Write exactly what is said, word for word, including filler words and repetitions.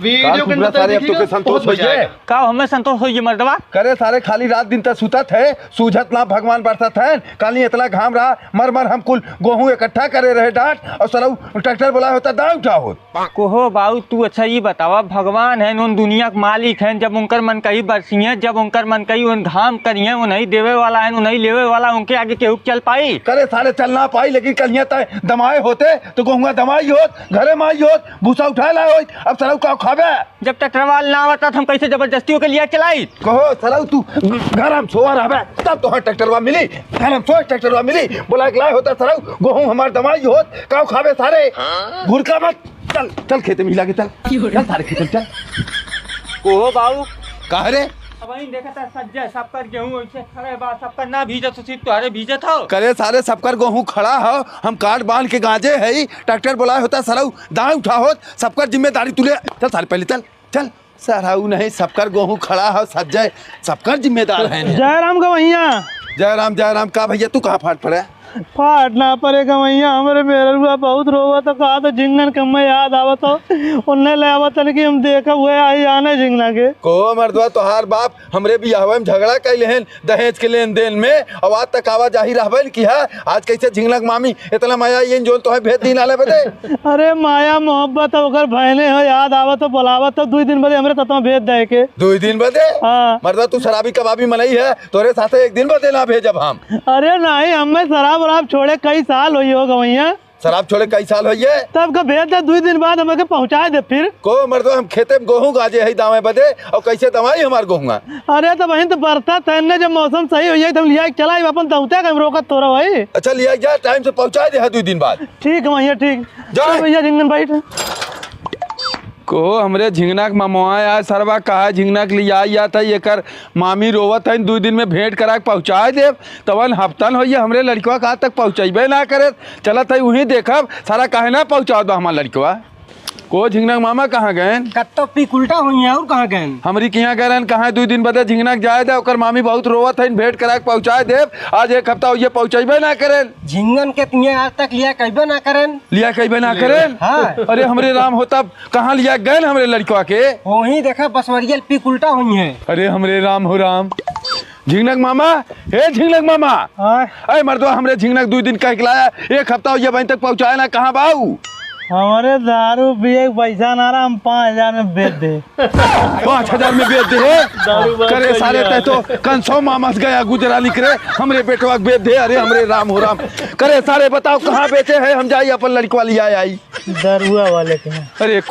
वीडियो के अंदर सारे, अब तोके संतोष होइ जाए। का हमें संतोष होइ जाए मर्दवा? करे सारे, खाली रात दिन त सुतत है, सूझत ना भगवान बरसत है। काली इतना घाम रहा, मर मर हम कुल गोहूँ इकट्ठा करे रहे डाँट, और सरऊ ट्रैक्टर बोलाए होता, दाँय उठाओ होत। कोहो बाऊ, तू अच्छा ई बतावा, भगवान है, उन दुनिया के मालिक है, जब उनकर मन कही बरसिए, जब उनकर मन कही उन घाम करिए, उन्हीं देवे वाला है, उन्हीं लेवे वाला, उनके आगे केहू चल पाई? करे सारे, चल ना पाई, लेकिन कलिया तय दमाए होते तो गोहुआ दमाई होत, घरे माई होत, भूसा उठाए लाए होत। अब सरऊ का खाबे? जब ट्रैक्टर वाला ना आवता, तो हम कैसे जबरदस्ती ओके लिया चलाई? कहो सरऊ, तू घर हम सोआ रहबे, तब तोहर ट्रैक्टरवा मिली, घर हम सोए ट्रैक्टरवा मिली। बोला के लाए होता सरऊ, गोहूँ हमार दमाई होत, काउ खाबे सारे? घुरका मत, चल, चल खेते में हिला के चल, चल सारे खेते में चल। कोहो बाऊ। काहे रे? अब वहीं देखा था सज्जा, सबकर गेहूँ ऐसे खड़े बा, सबकर ना भीजत हो, सिर्फ तोहरे भीजत हो। करे सारे, सबकर गोहूँ खड़ा हो, हम काट बांध के गांजे है, ट्रैक्टर बोलाए होता सरऊ, दाँय उठा होत, सबकर जिम्मेदारी तू ले। चल सारे, पहले चल, चल। सरऊ नहीं, सबकर गोहूँ खड़ा हो, सज्जय, सबकर जिम्मेदार है। जय राम गवैया। जय राम, जय राम। का भैया, तू कहाँ फाट पड़े? फाट ना पड़े गवैया, हमरे मेहरुआ बहुत रोवत हो, कहा तो झिंगन के मैं याद आवत हो, उन्हें ले आवत तन कि हम देखा हुए आई आने झिंगना के। को मर्दवा, तोहार बाप हमरे बियाहवा में झगड़ा कैले हैं दहेज के लेन देन में, और आज तक आवाजाही रहबे न किहा। आज कैसे झिंगनक मामी इतना माया ये जोन तोहे भेज दीन आले बदे? अरे माया मोहब्बत ओकर भयने हो, याद आवत तो बोलावत तो दुई दिन बदे हमरे ततवा भेज दे के। दुई दिन बदे? हाँ। मर्दा तू शराबी कबाबी मनई है, तोरे साथे एक दिन बदे ना भेजब हम। अरे नहीं, हमें शराब वराब छोड़े कई साल होई हो गवैया। शराब छोड़े कई साल होइए? तब का भेज दे, दुई दिन बाद हमके पहुँचाए दे फिर। को मर्दवा, हम खेते में गोहूँ गाजे है दावे बदे, और कैसे दवाई हमार गोहुआ? अरे तो वहीं तो बरसात है ने, जब मौसम सही होइए तो हम लिया के चला आइब, अपन दौते का हम रोकत तोरा भाई। अच्छा लिया जा, टाइम से पहुँचाए दे है दुई दिन बाद। ठीक है भैया, ठीक। जा। चल भैया झिंगन बैठ। को हमरे झिंगना के ममवा आज सरवा कहा झिंगना के लिया आया था, एकर मामी रोवत है, दुई दिन में भेंट करा के पहुँचाए देब। तवन हफ्तन होइए हमरे लड़कवा का आज तक पहुँचैबे ना करे। चलत है उहीं देखब, सारा काहे ना पहुँचावत बा हमार लड़कवा। को झिंगना के मामा कहाँ गएन? कत्तो पीक उल्टा होइए, और कहाँ गएन? हमरी किहाँ गए रहन, कहाँ दुई दिन बदे झिंगना के जाए दे, ओकर मामी बहुत रोवत है, भेंट करा के पहुँचाए देब। आज एक हफ्ता होइए पहुँचैबे ना करेन। झिंगन के तिहे आज तक लिया कइबे ना करेन। लिया कइबे ना करेन? हाँ। अरे हमरे राम हो, तब कहाँ लिया गएन हमरे लड़कवा के? वहीं देखा बसवरिया पीक उल्टा होइए। अरे हमरे राम हो राम। झिंगनक मामा, हे झिंगनक मामा। हाँ। अरे मर्दवा, हमरे झिंगनक दुई दिन कह के लाया, एक हफ्ता हो गया, अबहीं तक पहुँचाया ना, कहाँ बाऊ? हमरे दारू पिए के पैसा ना रहा, हम पाँच हजार में बेच दे। पाँच हजार में बेच दे, हे? दारू बात करे सही सारे है। तै तो कंसो मामस गया गुजरा निकरे, हमरे बेटवा के बेच दे, अरे हमरे राम हो राम। करे सारे बताओ कहाँ बेचे है, हम जाई अपन लड़कवा लिया आई। दरुआ वाले के। अरे कुछ